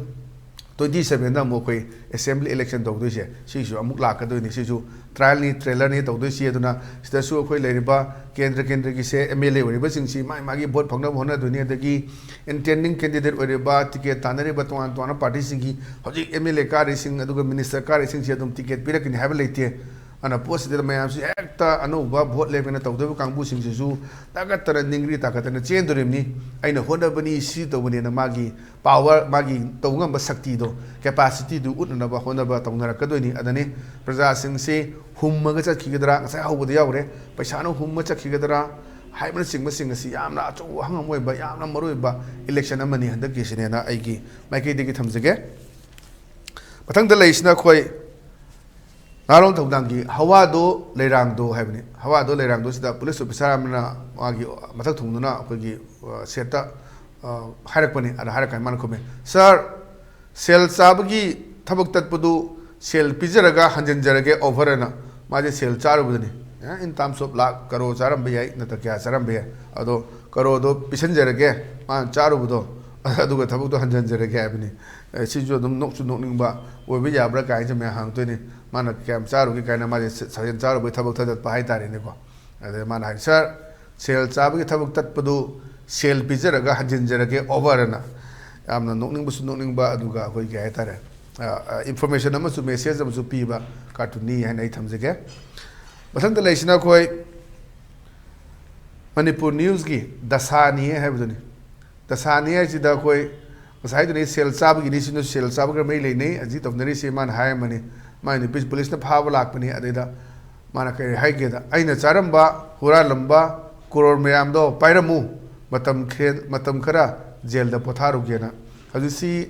twenty sevenꯗ ꯑꯃꯨꯛ ꯑꯩꯈꯣꯏ ꯑꯦꯁꯦꯝꯕ꯭ꯂꯤ ꯏꯂꯦꯛꯁꯟ ꯇꯧꯗꯣꯏꯁꯦ, ꯁꯤꯁꯨ ꯑꯃꯨꯛ ꯂꯥꯛꯀꯗꯣꯏꯅꯤ꯫ ꯁꯤꯁꯨ ꯇ꯭ꯔꯥꯏꯜꯅꯤ, ꯇ꯭ꯔꯦꯂꯔꯅꯤ ꯇꯧꯗꯣꯏꯁꯤ꯫ ꯑꯗꯨꯅ ꯁꯤꯗꯁꯨ ꯑꯩꯈꯣꯏ ꯂꯩꯔꯤꯕ ꯀꯦꯟꯗ꯭ꯔ ꯀꯦꯟꯗ꯭ꯔꯒꯤꯁꯦ ꯑꯦꯝ ꯑꯦꯜ ꯑꯦ ꯑꯣꯏꯔꯤꯕꯁꯤꯡꯁꯤ ꯃꯥꯒꯤ ꯃꯥꯒꯤ ꯚꯣꯠ ꯐꯪꯅꯕ ꯍꯣꯠꯅꯗꯣꯏꯅꯤ꯫ ꯑꯗꯒꯤ intending candidate ꯑꯣꯏꯔꯤꯕ, ꯇꯤꯀꯦꯠ ꯇꯥꯟꯅꯔꯤꯕ ꯇꯣꯉꯥꯟ ꯇꯣꯉꯥꯟꯕ ꯄꯥꯔꯇꯤꯁꯤꯡꯒꯤ ꯍꯧꯖꯤꯛ ꯑꯦꯝ ꯑꯦꯜ ꯑꯦ ꯀꯥꯔꯤꯁꯤꯡ ꯑꯗꯨꯒ ꯃꯤꯅꯤꯁꯇꯔ ꯀꯥꯔꯤꯁꯤꯡꯁꯤ ꯑꯗꯨꯝ ꯇꯤꯀꯦꯠ ꯄꯤꯔꯛꯀꯅꯤ ꯍꯥꯏꯕ ꯂꯩꯇꯦ꯫ ꯑꯗꯨꯅ ꯄꯣꯠꯁꯤꯗ ꯃꯌꯥꯝꯁꯤ ꯍꯦꯛꯇ ꯑꯅꯧꯕ ꯚꯣꯠ ꯂꯦꯞꯀꯦꯅ ꯇꯧꯗꯣꯏꯕ ꯀꯥꯡꯕꯨꯁꯤꯡꯁꯤꯁꯨ ꯇꯥꯀꯠꯇꯅ ꯅꯤꯡꯔꯤ ꯇꯥꯀꯠꯇꯅ ꯆꯦꯟꯗꯣꯔꯤꯕꯅꯤ꯫ ꯑꯩꯅ ꯍꯣꯠꯅꯕꯅꯤ, ꯁꯤ ꯇꯧꯕꯅꯦꯅ ꯃꯥꯒꯤ ꯄꯥꯋꯔ, ꯃꯥꯒꯤ ꯇꯧ ꯉꯝꯕ ꯁꯛꯇꯤꯗꯣ, ꯀꯦꯄꯥꯁꯤꯇꯤꯗꯨ ꯎꯠꯅꯅꯕ ꯍꯣꯠꯅꯕ ꯇꯧꯅꯔꯛꯀꯗꯣꯏꯅꯤ꯫ ꯑꯗꯅꯤ ꯄ꯭ꯔꯖꯥꯁꯤꯡꯁꯤ ꯍꯨꯝꯃꯒ ꯆꯠꯈꯤꯒꯗ꯭ꯔꯥ? ꯉꯁꯥꯏ ꯍꯧꯕꯗ ꯌꯥꯎꯔꯦ꯫ ꯄꯩꯁꯥꯅ ꯍꯨꯝꯃ ꯆꯠꯈꯤꯒꯗ꯭ꯔꯥ? ꯍꯥꯏꯕꯅꯆꯤꯡꯕꯁꯤꯡ ꯑꯁꯤ ꯌꯥꯝꯅ ꯑꯆꯧꯕ ꯋꯥꯍꯪ ꯑꯃ ꯑꯣꯏꯕ, ꯌꯥꯝꯅ ꯃꯔꯨꯑꯣꯏꯕ ꯏꯂꯦꯛꯁꯟ ꯑꯃꯅꯤ ꯍꯟꯗꯛꯀꯤꯁꯤꯅꯦꯅ ꯑꯩꯒꯤ ꯃꯥꯏꯀꯩꯗꯒꯤ ꯊꯝꯖꯒꯦ꯫ ꯃꯊꯪꯗ ꯂꯩꯔꯤꯁꯤꯅ ꯑꯩꯈꯣꯏ ꯅꯍꯥꯔꯣꯜ ꯊꯧꯗꯥꯡꯒꯤ ꯍꯋꯥꯗꯣ ꯂꯩꯔꯥꯡꯗꯣ ꯍꯥꯏꯕꯅꯤ꯫ ꯍꯋꯥꯗꯣ ꯂꯩꯔꯥꯡꯗꯣꯁꯤꯗ ꯄꯨꯂꯤꯁ ꯑꯣꯐꯤꯁꯥꯔ ꯑꯃꯅ ꯃꯥꯒꯤ ꯃꯊꯛ ꯊꯣꯡꯗꯨꯅ ꯑꯩꯈꯣꯏꯒꯤ, ꯑ, ꯁꯦꯠꯇ, ꯑ, ꯍꯥꯏꯔꯛꯄꯅꯤ꯫ ꯑꯗ ꯍꯥꯏꯔꯀꯥꯟꯗ ꯃꯥꯅ ꯈꯨꯝꯃꯦ, "ꯁꯥꯔ, ꯁꯦꯜ ꯆꯥꯕꯒꯤ ꯊꯕꯛ ꯇꯠꯄꯗꯨ ꯁꯦꯜ ꯄꯤꯖꯔꯒ ꯍꯟꯖꯤꯟꯖꯔꯒꯦ ꯑꯣꯐꯔ" ꯍꯥꯏꯅ꯫ ꯃꯥꯁꯦ ꯁꯦꯜ ꯆꯥꯔꯨꯕꯗꯨꯅꯤ꯫ ꯑꯦ, in terms of ꯂꯥꯛ ꯀꯔꯣꯔ ꯆꯥꯔꯝꯕ ꯌꯥꯏ, ꯅꯠꯇ꯭ꯔ ꯀꯌꯥ ꯆꯥꯔꯝꯕ ꯌꯥꯏ, ꯑꯗꯣ ꯀꯔꯣꯔꯗꯣ ꯄꯤꯁꯟꯖꯔꯒꯦ, ꯃꯥꯅ ꯆꯥꯔꯨꯕꯗꯣ, ꯑꯗꯨꯒ ꯊꯕꯛꯇꯣ ꯍꯟꯖꯤꯟꯖꯔꯒꯦ ꯍꯥꯏꯕꯅꯤ꯫ ꯑꯦ, ꯁꯤꯁꯨ ꯑꯗꯨꯝ ꯅꯣꯛꯁꯨ ꯅꯣꯛꯅꯤꯡꯕ ꯑꯣꯏꯕ ꯌꯥꯕ꯭ꯔꯥ ꯀꯥꯏꯅꯁꯨ ꯃꯌꯥꯝ ꯍꯪꯉꯛꯇꯣꯏꯅꯤ꯫ ꯃꯥꯅ ꯀꯌꯥꯝ ꯆꯥꯔꯨꯒꯦ ꯀꯥꯏꯅ, ꯃꯥꯁꯦ ꯁꯦꯜ ꯆꯥꯔꯨꯕꯩ ꯊꯕꯛ ꯊꯥꯗꯠꯄ ꯍꯥꯏꯇꯥꯔꯦꯅꯦꯀꯣ꯫ ꯑꯗꯩ ꯃꯥꯅ ꯍꯥꯏ, "ꯁꯥꯔ, ꯁꯦꯜ ꯆꯥꯕꯒꯤ ꯊꯕꯛ ꯇꯠꯄꯗꯨ ꯁꯦꯜ ꯄꯤꯖꯔꯒ ꯍꯟꯖꯤꯟꯖꯔꯒꯦ ꯑꯣꯐꯔ" ꯑꯅ꯫ ꯌꯥꯝꯅ ꯅꯣꯛꯅꯤꯡꯕꯁꯨ ꯅꯣꯛꯅꯤꯡꯕ, ꯑꯗꯨꯒ ꯑꯩꯈꯣꯏ ꯀꯩ ꯍꯥꯏꯇꯥꯔꯦ, ꯑ, ꯑ, information ꯑꯃꯁꯨ, message ꯑꯃꯁꯨ ꯄꯤꯕ cartoon ꯅꯤ ꯍꯥꯏꯅ ꯑꯩ ꯊꯝꯖꯒꯦ꯫ ꯃꯊꯪꯗ ꯂꯩꯁꯤꯅ ꯑꯩꯈꯣꯏ ꯃꯅꯤꯄꯨꯔ ꯅ꯭ꯌꯨꯁꯀꯤ ꯗꯁꯥꯅꯤ ꯍꯥꯏꯕꯗꯨꯅꯤ꯫ ꯗꯁꯥꯅꯤ ꯍꯥꯏꯁꯤꯗ ꯑꯩꯈꯣꯏ ꯉꯁꯥꯏꯗꯨꯅꯤ ꯁꯦꯜ ꯆꯥꯕꯒꯤꯅꯤ, ꯁꯤꯅ ꯁꯦꯜ ꯆꯥꯕꯒ ꯃꯔꯤ ꯂꯩꯅꯩ꯫ ꯍꯧꯖꯤꯛ ꯇꯧꯅꯔꯤꯁꯦ ꯃꯥꯅ ꯍꯥꯏꯔꯝꯕꯅꯤ, ꯃꯥꯏ ꯅꯨꯄꯤ ꯄꯨꯂꯤꯁꯅ ꯐꯥꯕ ꯂꯥꯛꯄꯅꯤ꯫ ꯑꯗꯩꯗ ꯃꯥꯅ ꯀꯔꯤ ꯍꯥꯏꯒꯦꯗ, "ꯑꯩꯅ ꯆꯥꯔꯝꯕ, ꯍꯨꯔꯥꯜꯂꯝꯕ ꯀ꯭ꯔꯣꯔ ꯃꯌꯥꯝꯗꯣ ꯄꯥꯏꯔꯝꯃꯨ, ꯃꯇꯝ ꯈꯦ-, ꯃꯇꯝ ꯈꯔ ꯖꯦꯜꯗ ꯄꯣꯊꯥꯔꯨꯒꯦꯅ"꯫ ꯍꯧꯖꯤꯛꯁꯤ,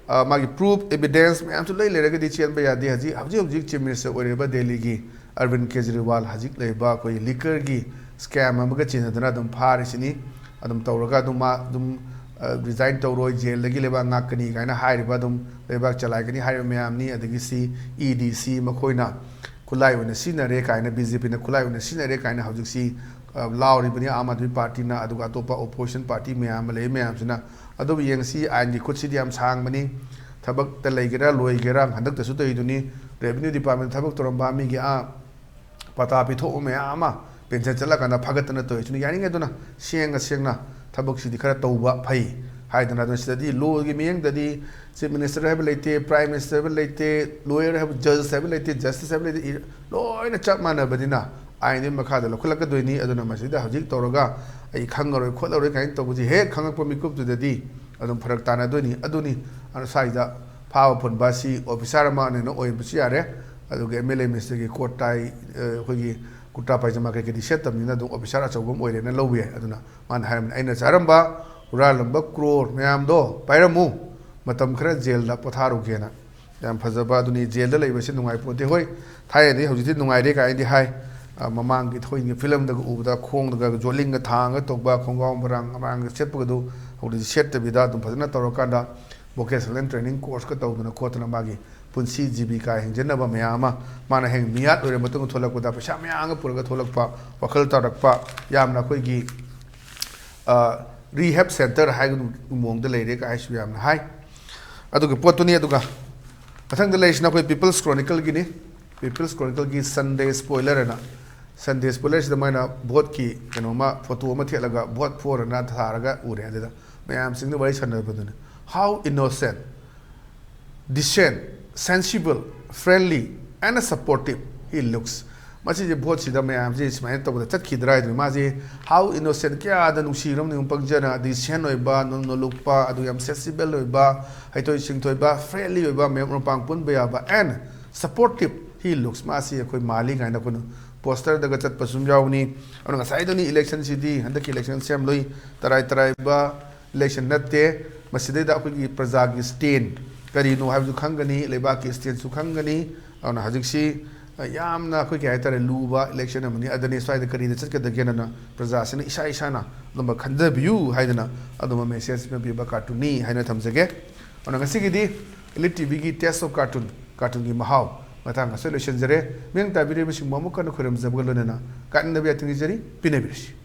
ꯑ, ꯃꯥꯒꯤ proof, evidence ꯃꯌꯥꯝꯁꯨ ꯂꯩ, ꯂꯩꯔꯒꯗꯤ ꯆꯦꯟꯕ ꯌꯥꯗꯦ꯫ ꯍꯧꯖꯤꯛ, ꯍꯧꯖꯤꯛ, ꯍꯧꯖꯤꯛ Chief Minister ꯑꯣꯏꯔꯤꯕ ꯗꯦꯜꯂꯤꯒꯤ ꯑꯔꯕꯤꯟ ꯀꯦꯖꯔꯤꯋꯥꯜ ꯍꯧꯖꯤꯛ ꯂꯩꯔꯤꯕ ꯑꯩꯈꯣꯏ liquorꯒꯤ scam ꯑꯃꯒ ꯆꯦꯟꯅꯗꯅ ꯑꯗꯨꯝ ꯐꯥꯔꯤꯁꯤꯅꯤ꯫ ꯑꯗꯨꯝ ꯇꯧꯔꯒ ꯑꯗꯨꯝ ꯃꯥ ꯑꯗꯨꯝ, ꯑ, resign ꯇꯧꯔꯣꯏ, ꯖꯦꯜꯗꯒꯤ ꯂꯩꯕꯥꯛ ꯉꯥꯛꯀꯅꯤ ꯀꯥꯏꯅ ꯍꯥꯏꯔꯤꯕ, ꯑꯗꯨꯝ ꯂꯩꯕꯥꯛ ꯆꯂꯥꯏꯒꯅꯤ ꯍꯥꯏꯔꯤꯕ ꯃꯌꯥꯝꯅꯤ꯫ ꯑꯗꯒꯤ ꯁꯤ E D C ꯃꯈꯣꯏꯅ ꯈꯨꯠꯂꯥꯏ ꯑꯣꯏꯅ ꯁꯤꯖꯤꯟꯅꯔꯦ ꯀꯥꯏꯅ, BJPꯅ ꯈꯨꯠꯂꯥꯏ ꯑꯣꯏꯅ ꯁꯤꯖꯤꯟꯅꯔꯦ ꯀꯥꯏꯅ ꯍꯧꯖꯤꯛꯁꯤ, ꯑ, ꯂꯥꯎꯔꯤꯕꯅꯤ꯫ ꯑꯥꯝ ꯑꯥꯗꯃꯤ ꯄꯥꯔꯇꯤꯅ, ꯑꯗꯨꯒ ꯑꯇꯣꯞꯄ opposition party ꯃꯌꯥꯝ ꯑꯃ ꯂꯩ ꯃꯌꯥꯝꯁꯤꯅ꯫ ꯑꯗꯨꯕꯨ ꯌꯦꯡꯁꯤ, ꯑꯥꯏꯟꯒꯤ ꯈꯨꯠꯁꯤꯗꯤ ꯌꯥꯝ ꯁꯥꯡꯕꯅꯤ꯫ ꯊꯕꯛꯇ ꯂꯩꯒꯦꯔꯥ ꯂꯣꯏꯒꯦꯔꯥ, ꯍꯟꯗꯛꯇꯁꯨ ꯇꯧꯔꯤꯗꯨꯅꯤ, revenue department ꯊꯕꯛ ꯇꯧꯔꯝꯕ ꯃꯤꯒꯤ, ꯑꯥ, ꯄꯇꯥ ꯄꯤꯊꯣꯛꯄ ꯃꯌꯥꯝ ꯑꯃ pension ꯆꯠꯂꯀꯥꯟꯗ ꯐꯥꯒꯠꯇꯅ ꯇꯧꯔꯤꯁꯤꯅ꯫ ꯌꯥꯔꯤꯉꯩꯗꯨꯅ ꯁꯦꯡꯅ ꯁꯦꯡꯅ ꯊꯕꯛꯁꯤꯗꯤ ꯈꯔ ꯇꯧꯕ ꯐꯩ ꯍꯥꯏꯗꯅ꯫ ꯑꯗꯨꯅ ꯁꯤꯗꯗꯤ lawꯒꯤ ꯃꯤꯠꯌꯦꯡꯗꯗꯤ Chief Minister ꯍꯥꯏꯕ ꯂꯩꯇꯦ, Prime Minister ꯍꯥꯏꯕ ꯂꯩꯇꯦ, lawyer ꯍꯥꯏꯕ, judge ꯍꯥꯏꯕ ꯂꯩꯇꯦ, justice ꯍꯥꯏꯕ ꯂꯩꯇꯦ, ꯏ-, ꯂꯣꯏꯅ ꯆꯞ ꯃꯥꯟꯅꯕꯅꯤꯅ ꯑꯥꯏꯟꯗꯨꯒꯤ ꯃꯈꯥꯗ ꯂꯧꯈꯠꯂꯛꯀꯗꯣꯏꯅꯤ꯫ ꯑꯗꯨꯅ ꯃꯁꯤꯗ ꯍꯧꯖꯤꯛ ꯇꯧꯔꯒ ꯑꯩ ꯈꯪꯉꯔꯣꯏ ꯈꯣꯠꯂꯔꯣꯏ ꯀꯥꯏꯅ ꯇꯧꯕꯁꯤ ꯍꯦꯛ ꯈꯪꯉꯛꯄ ꯃꯤꯀꯨꯞꯇꯨꯗꯗꯤ ꯑꯗꯨꯝ ꯐꯔꯛ ꯇꯥꯅꯗꯣꯏꯅꯤ꯫ ꯑꯗꯨꯅꯤ, ꯑꯗꯨꯅ ꯁ꯭ꯋꯥꯏꯗ ꯐꯥꯕ ꯄꯨꯟꯕ ꯑꯁꯤ officer ꯑꯃꯅ ꯑꯣꯏꯕꯁꯨ ꯌꯥꯔꯦ, ꯑꯗꯨꯒ MLA ministerꯒꯤ coat tie, ꯑ, ꯑꯩꯈꯣꯏꯒꯤ ꯀꯨꯔꯇꯥ ꯄꯥꯏꯖꯃꯥ ꯀꯩꯀꯩꯗꯤ ꯁꯦꯠꯇꯕꯅꯤꯅ ꯑꯗꯨꯝ ꯑꯣꯐꯤꯁꯥꯔ ꯑꯆꯧꯕ ꯑꯃ ꯑꯣꯏꯔꯦꯅ ꯂꯧꯕ ꯌꯥꯏ꯫ ꯑꯗꯨꯅ ꯃꯥꯅ ꯍꯥꯏꯔꯝꯕꯅꯤ, "ꯑꯩꯅ ꯆꯥꯔꯝꯕ ꯍꯨꯔꯥꯜꯂꯝꯕ ꯀ꯭ꯔꯣꯔ ꯃꯌꯥꯝꯗꯣ ꯄꯥꯏꯔꯝꯃꯨ, ꯃꯇꯝ ꯈꯔ ꯖꯦꯜꯗ ꯄꯣꯊꯥꯔꯨꯒꯦꯅ"꯫ ꯌꯥꯝ ꯐꯖꯕ ꯑꯗꯨꯅꯤ꯫ ꯖꯦꯜꯗ ꯂꯩꯕꯁꯤ ꯅꯨꯡꯉꯥꯏ ꯄꯣꯠꯇꯦ꯫ ꯍꯣꯏ, ꯊꯥꯏꯅꯗꯤ ꯍꯧꯖꯤꯛꯇꯤ ꯅꯨꯡꯉꯥꯏꯔꯦ ꯀꯥꯏꯅꯗꯤ ꯍꯥꯏ꯫ ꯑ, ꯃꯃꯥꯡꯒꯤ ꯊꯣꯏꯅ ꯐꯤꯂꯝꯗꯒ ꯎꯕꯗ ꯈꯣꯡꯗꯒ ꯖꯣꯠꯂꯤꯡꯒ ꯊꯥꯡꯉꯒ ꯇꯧꯕ, ꯈꯣꯡꯒ꯭ꯔꯥꯎ ꯃꯔꯥꯡ ꯃꯔꯥꯡꯒ ꯁꯦꯠꯄꯒꯗꯨ ꯍꯧꯖꯤꯛꯇꯤ ꯁꯦꯠꯇꯕꯤꯗ ꯑꯗꯨꯝ ꯐꯖꯅ ꯇꯧꯔꯀꯥꯟꯗ vocational training course ꯀ ꯇꯧꯗꯅ ꯈꯣꯠꯇꯅ ꯃꯥꯒꯤ ꯄꯨꯟꯁꯤ ꯖꯤꯕꯤꯀꯥ ꯍꯤꯡꯖꯅꯕ ꯃꯌꯥꯝ ꯑꯃ, ꯃꯥꯅ ꯍꯌꯦꯡ ꯃꯤꯌꯥꯠ ꯑꯣꯏꯔ ꯃꯇꯨꯡꯗ ꯊꯣꯛꯂꯛꯄꯗ ꯄꯩꯁꯥ ꯃꯌꯥꯝ ꯑꯃ ꯄꯨꯔꯒ ꯊꯣꯛꯂꯛꯄ, ꯋꯥꯈꯜ ꯇꯥꯔꯛꯄ, ꯌꯥꯝꯅ ꯑꯩꯈꯣꯏꯒꯤ, ꯑ, rehab centre ꯍꯥꯏꯒꯗꯕ ꯃꯑꯣꯡꯗ ꯂꯩꯔꯦ ꯀꯥꯏꯁꯨ ꯌꯥꯝꯅ ꯍꯥꯏ꯫ ꯑꯗꯨꯒꯤ ꯄꯣꯠꯇꯨꯅꯤ꯫ ꯑꯗꯨꯒ ꯃꯊꯪꯗ ꯂꯩꯔꯤꯁꯤꯅ ꯑꯩꯈꯣꯏ People's Chronicle Guinea. People's Chronicle ꯒꯤ Sunday Spoiler ꯍꯥꯏꯅ, Sunday Spoiler ꯁꯤꯗ ꯃꯣꯏꯅ vote ꯀꯤ ꯀꯩꯅꯣꯝꯃ, photo ꯑꯃ ꯊꯦꯠꯂꯒ vote for ꯑꯅ ꯊꯥꯔꯒ ꯎꯔꯦ꯫ ꯑꯗꯨꯗ ꯃꯌꯥꯝꯁꯤꯡꯗ ꯋꯥꯔꯤ ꯁꯥꯟꯅꯕꯗꯨꯅ, "How innocent, decent, sensible, friendly and supportive he looks." ꯃꯁꯤꯁꯦ vote ꯁꯤꯗ ꯃꯌꯥꯝꯁꯦ ꯁꯨꯃꯥꯏꯅ ꯇꯧꯕꯗ ꯆꯠꯈꯤꯗ꯭ꯔꯥ ꯍꯥꯏꯗꯨꯅ, ꯃꯥꯁꯦ how innocent, ꯀꯌꯥꯗ ꯅꯨꯡꯁꯤꯔꯝꯅꯤ, ꯄꯪꯖꯅ decent ꯑꯣꯏꯕ, ꯅꯣ-, ꯅꯣꯂꯨꯛꯄ, ꯑꯗꯨ ꯌꯥꯝ sensible ꯑꯣꯏꯕ, ꯍꯩꯊꯣꯏ ꯁꯤꯡꯊꯣꯏꯕ, friendly ꯑꯣꯏꯕ, ꯃꯔꯨꯞ ꯃꯄꯥꯡ ꯄꯨꯟꯕ ꯌꯥꯕ, and supportive he looks, ꯃꯥꯁꯤ ꯑꯩꯈꯣꯏ ꯃꯥꯜꯂꯤ ꯀꯥꯏꯅ ꯑꯩꯈꯣꯏꯅ poster ꯗꯒ ꯆꯠꯄꯁꯨ ꯌꯥꯎꯕꯅꯤ꯫ ꯑꯗꯨꯅ ꯉꯁꯥꯏꯗꯅꯤ election ꯁꯤꯗꯤ, ꯍꯟꯗꯛꯀꯤ election ꯁꯦꯝꯂꯣꯏ, ꯇꯔꯥꯏ ꯇꯔꯥꯏꯕ election ꯅꯠꯇꯦ꯫ ꯃꯁꯤꯗꯩꯗ ꯑꯩꯈꯣꯏꯒꯤ ꯄ꯭ꯔꯖꯥꯒꯤ stand ꯀꯔꯤꯅꯣ ꯍꯥꯏꯕꯁꯨ ꯈꯪꯒꯅꯤ, ꯂꯩꯕꯥꯛꯀꯤ stand ꯁꯨ ꯈꯪꯒꯅꯤ꯫ ꯑꯗꯨꯅ ꯍꯧꯖꯤꯛꯁꯤ, ꯑ, ꯌꯥꯝꯅ ꯑꯩꯈꯣꯏ ꯀꯩ ꯍꯥꯏꯇꯥꯔꯦ, ꯂꯨꯕ election ꯑꯃꯅꯤ꯫ ꯑꯗꯨꯅꯤ ꯁ꯭ꯋꯥꯏꯗ ꯀꯔꯤꯗ ꯆꯠꯀꯗꯒꯦꯅ ꯄ꯭ꯔꯖꯥꯁꯤꯅ ꯏꯁꯥ ꯏꯁꯥꯅ ꯑꯗꯨꯝꯕ ꯈꯟꯊꯕꯤꯌꯨ ꯍꯥꯏꯗꯅ ꯑꯗꯨꯝꯕ message ꯑꯃ ꯄꯤꯕ cartoon ꯅꯤ ꯍꯥꯏꯅ ꯊꯝꯖꯒꯦ꯫ ꯑꯗꯨꯅ ꯉꯁꯤꯒꯤꯗꯤ Elite TV ꯒꯤ Taste of Cartoon, cartoon ꯒꯤ ꯃꯍꯥꯎ ꯃꯇꯥꯡ ꯑꯁꯤꯗ ꯂꯣꯏꯁꯤꯟꯖꯔꯦ꯫ ꯃꯤꯠꯌꯦꯡ ꯇꯥꯕꯤꯔꯤꯕꯁꯤꯡꯕꯨ ꯑꯃꯨꯛ ꯍꯟꯅ ꯈꯣꯏꯔꯝꯖꯕꯒ ꯂꯣꯏꯅꯅ ꯀꯥꯏꯅꯅꯕ ꯌꯥꯊꯪ ꯅꯤꯖꯔꯤ, ꯄꯤꯅꯕꯤꯔꯁꯤ꯫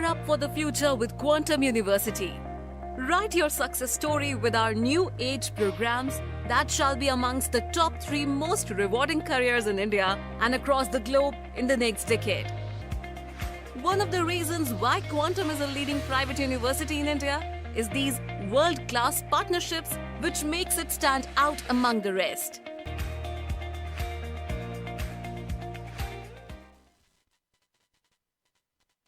Up for the future with Quantum University. Write your success story with our new age programs that shall be amongst the top three most rewarding careers in India and across the globe in the next decade. One of the reasons why Quantum is a leading private university in India is these world class partnerships, which makes it stand out among the rest.